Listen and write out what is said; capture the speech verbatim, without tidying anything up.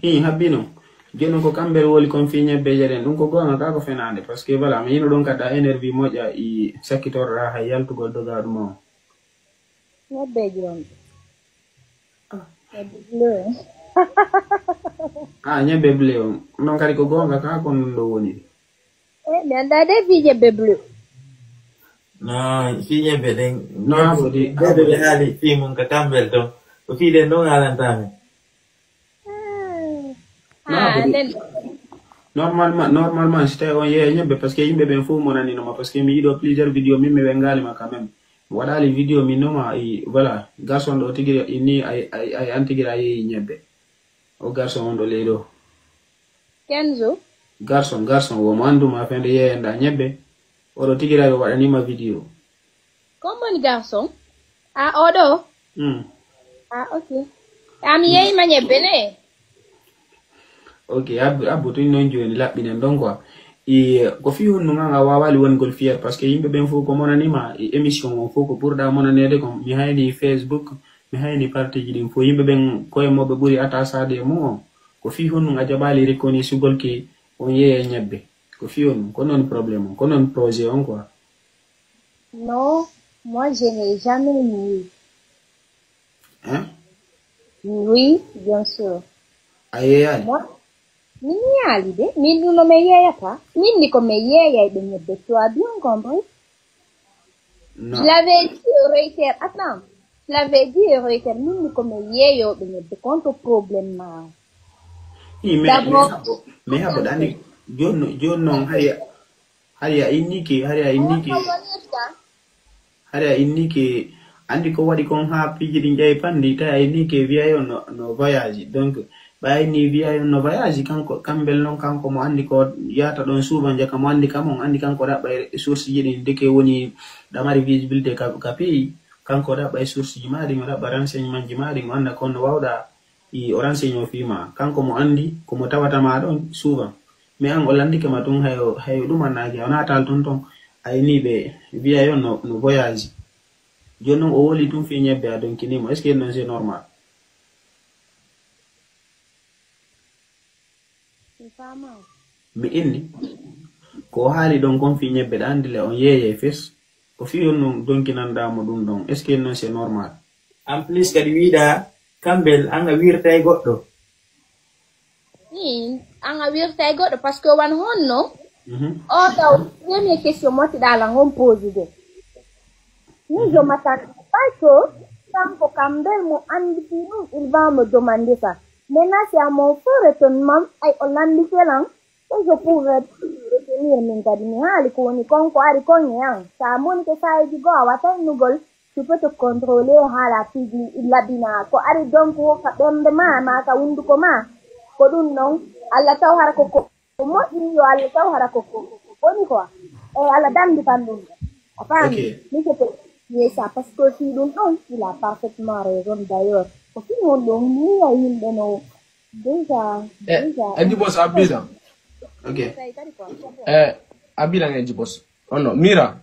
Hi, habbi non. Jooni ko kamɓe woli kon fii ñebbe jeɗen. Ɗum ko goonga, kaa ko fenaande. Parce que, voilà, mi yino ɗon kadi a énervie moƴƴa i sakkitorɗa hay yaltugol dogaaɗo ma on. Ñebbe jooni. Ñebbe bleu. Ah, ñebbe bleu on. Non kadi ko goonga, kaa ko ɗum ɗo woni. Eh, mi anndaa de fii ñebbe bleu. Non, fii ñebbe ɗen. Non, ko di- Ɓe ɓe haali fii mum ka kamɓel ton. Ko fii ɗen ɗon haalanta mi. Non, ko di- Normalement, normalement, si tawi on yeeya ñebbe, parce que yimɓe ɓen fof monanino ma, parce que mi yiɗo plusieurs vidéos, min mi ɓe ngaali ma quand même. Mi waɗaali vidéo, mi noma, i, voilà, garçon ɗo tigi, i ni, ay, ay, ay, an tigi a yeeyi ñebbe. O garçon on ɗo ley ɗo. Kenzo. Garçon, garçon, wo mo andu ma fende yeeyanda ñebbe. Oɗo tigi rawi waɗanima vidéo. Combien garçon? Ah, oɗo? Hmm. Ah, ok. Ah, mi yeeyi ma ñebbe ne? Ok, abbu, abbu tun non jooni laɓɓinen ɗon quoi. I, ko fii honno ngan a waawaali wongol fier, parce que yimɓe ɓen fof ko monanima, i émission on fof ko ɓurɗa monaneede kon. Mi hayni Facebook, mi hayni partie ji ɗin fof. Yimɓe ɓen koye moɓe ɓuri atasaade e mum on. Ko fii honno a jaɓaali reconnaissugol ke on yeeya ñebbe. Ko fii honno, ko non problème on, ko non projet on quoi. Non, moi je n'ai jamais nié. Hein? Oui, bien sûr. A yeeyaali? Moi, mi ñaali de, min ɗum no mi yeeyata. Min ni ko mi yeeyay ɓe ñebbe, tu as bien compris. Non. Je l'avais dit et réitère, attends. Je l'avais dit et réitère, min ni ko mi yeeyooɓe ñebbe, contre problème ma. I, mais, D'abord- mais haɓo, mais haɓo ɗani, jooni, jooni noon, hari, hari a innike, hari a innike, hari a innike, anndi ko waɗi kon haa piiji ɗi njahi panndi, tawi a innike wiya yo no, no voyage. Donc, ɓay ni wiya yo no voyage, kanko, kambel noon, kanko mo anndi ko yahata ɗon souvent, jaka mo anndi kam, on anndi kanko ɗaɓɓa e source ji ɗin, ndeke woni ɗamari visibilité ka, ka pays, kanko ɗaɓɓa e source ji ma ɗin, o ɗaɓɓa renseignement ji ma ɗin, o annda kon no wawɗa i o renseigno fii ma. Kanko mo anndi, ko mo tawata ma ɗon souvent. Mais an o lanndike ma tun hayo, hayo ɗum annaaki, a wona tal ton ton. A ini ɓe wiya yo no, no voyage. Jooni noon o woli tun fii ñebbe a donkini mo. Est-ce que non c'est normal? Mi faamaali. Mi inni, ko o haali ɗon kon fii ñebbe ɗa anndi le on yeeyay fes. Ko fii on non donkinanɗa mo ɗum ɗon. Est-ce que non c'est normal? En plus kadi wiɗa kambel an a wirtay goɗɗo. Min, an a wirtay goɗɗo, parce que wan honno, Mhm. o taw, première question mo tiɗa lan on posé de. Ni je m'attends pas que kanko kambel mo anndi fii ɗum, il va me demander ça. Maintenant, c'est à mon fort étonnement, ay o lanndike lan, et je pourrais retenir min kadi mi haali ko woni kon ko ari kon e an. Sa moni ke saayiji goo a wata innugol, tu peux te contrôler haala piiji labina. Ko ari donc ka ɓernde ma, ma ka hunnduko ma. Ko ɗum non, Allah taw hara ko, ko moƴƴi, yo Allah taw hara ko, ko, ko boni quoi. E Allah danndi kan ɗum. A faami? Ok. Mi ko to, mais ça, parce que fii ɗum ɗon, il a parfaitement raison d'ailleurs. Ko fii won ɗon, mi yiya yimɓe no, déjà, Eh, déjà. Edibos Abila. Ok. Tawi kadi quoi. Eh, Abila nge Edibos. Oh non, Mira.